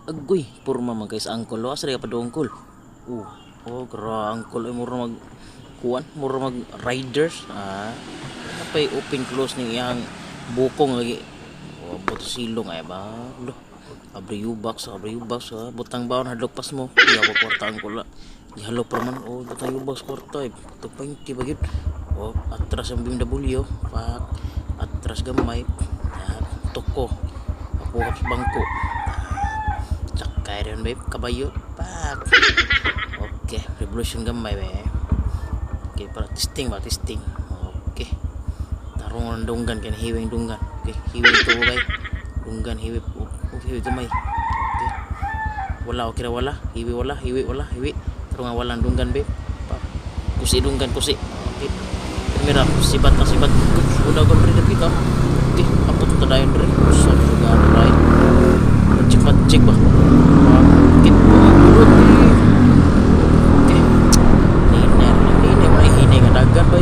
Agoy, porma man kay sa angkol. Asa ka pa dongkol? Oh, oh, gra angkol ay mura mag kuan, mura mag riders. Ah, napay open close ning iyang bukong lagi. Oh, buto silong ay ba. Lo. Abri U-box, abri U-box, ah. Butang bawon hadlok pas mo. Iya ko kwarta angkol la. Gihalo pa man. Oh, butang U-box kwarta eh. 220 ba gyud. Oh, atras ang BMW. Pak. Atras gamay. Ah, tuko. Apuhap sa bangko. Sakay rin babe, kabayo. Pak. Okay, revolution gamay be. Okay, para testing ba, testing. Okay. Tarong ang dunggan kay hiwing dunggan. Okay, hiwing to bay. Dunggan hiwi, oh, oh, hiwi gamay. Okay. Wala, okay ra wala. Hiwi wala, hiwi wala, hiwi. Tarong nga walang dunggan be. Pak. Kusi dunggan kusi. Okay. Mira, sibat na sibat. Udah gol rin dapit ah. Okay, apot ta dayon dre. Sa lugar right. Magic magic ba. Bakit bulot eh. Okay. Hinay, hinay, wala hinay nga dagan ba?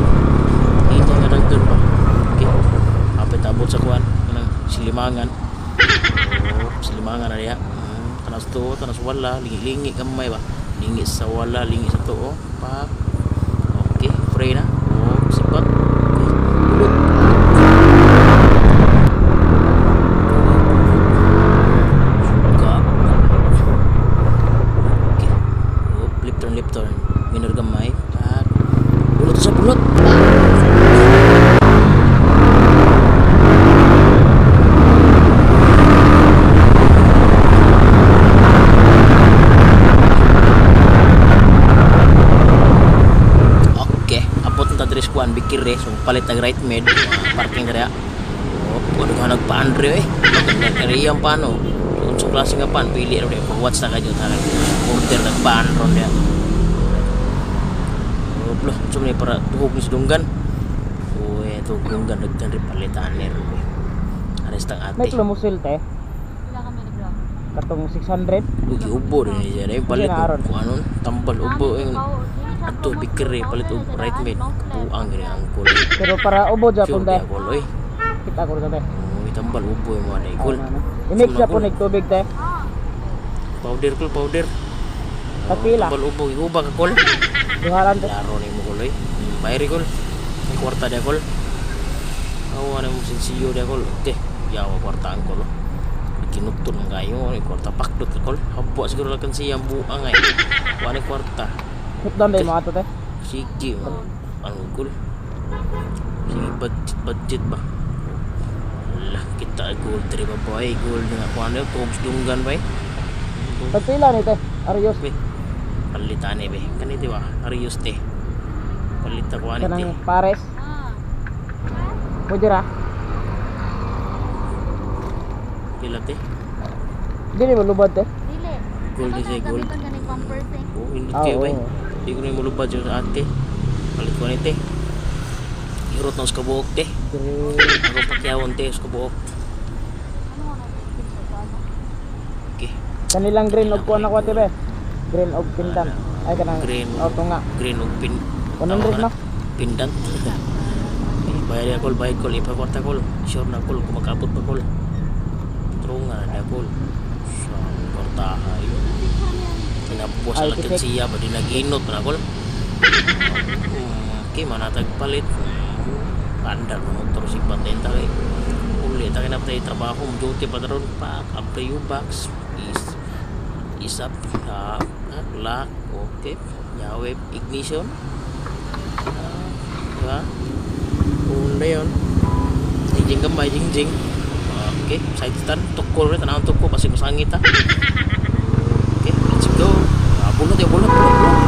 Hinay nga dagan ba? Okay. Apit abot sa kuan kanang silimangan. Oh, silimangan na diha. Tanas to, tanas wala, lingi-lingi gamay ba. Lingi sa wala, lingi sa tuo. Pak. Okay, free na. Oh, sipat. Okay. Bulot. Suka. Okay. Oh, left turn, left turn. Minor gamay. Pak. Bulot sa bulot. Okay, abot na ta diri sa kuan bikire, so palit tag right mid, parking diri. Oh, kuno ka nagpa-andre eh. Maganda area ang paano. So, unsa klase nga pan pili ra diri watch na kadyo tanan. Order nagpaan ron diha. Oh, blo, unsa man ni para tuhog ni sa dunggan. Uy, tuhog dunggan daghan ri palitan ni ro. Ares tang May ate. klumusil te. Wala kami nag-grab. Katong 600. Uy, giubo rin niya. Dahil palit Sige na, Aaron. kung anon, tambal ubo yung adto bikire palit og right mid. Kabuang gini ang kol. Pero para ubo Sure japon te. di ako oy. Kita ko sa te. Uy, tambal ubo yung mga daigol. Ano, ano. I-mix Sumna na po kol. nig tubig te. Powder kol, powder. Kapila. Tambal ubo, ihuba ka kol. Duhalan te. Laro ni mo kol oy. Bayri kol. May kwarta dia kol. Awa na mo sinsiyo dia kol. Okay, yawa kwarta ang kol. Oh. Kinutun ang kayo, ni kwarta pakdot ka kol. Habwa siguro lang siya ang buang ay. Wa ni kwarta. Hit down day mga to te. Sige, ano kol. Sige, budget, budget ba? Wala, kita gold trip ba boy? Gold nga kuan ano, tuhog sa dunggan ba eh? Pagpila ni te. Arios. Be, palitan eh be. Kani di ba? Arius te. Palita ko ani te. Kanang pares. Ah. Pwede ra. Pila te? Dili mo lubad te. Dili. Gold ni siya, gold. Gamitan ka ng pampers eh. Oh, hindi Ah, kayo ba eh. oo. Di ko na yung mulubad yung sa ate. Palit ko ani te. Irot na sa kabuok te. Green. Ako pakyawon te sa kabuok. Ano nga na? Okay. Kanilang green og kuan ako te be. Green og pindan. Ay kanang Green. Oh, tunga. Green og pin. 100 no. Pindant. Eh, bayad kol, bayad kol, ipakwarta kol. Sure na kol, kumakabot pa kol. Trunga na kol. Sa kwarta ayo. Pinabuwas Ay, sa tisik. siya ba di naginot na kol. Okay, manatag palit. Andar mo motor si patenta kay. Uli ta kinap tayo trabaho, duty pa daron pa, abri yung box is isap ah, lock, okay. Yawe ignition. Ah, diba? Una yun. Jing gamay, jing jing. Okay, side stand, tukol rin, tanawang tukol, kasi masangit ha. Okay, let's go. Ah, bunot ya, bunot, bunot, bunot.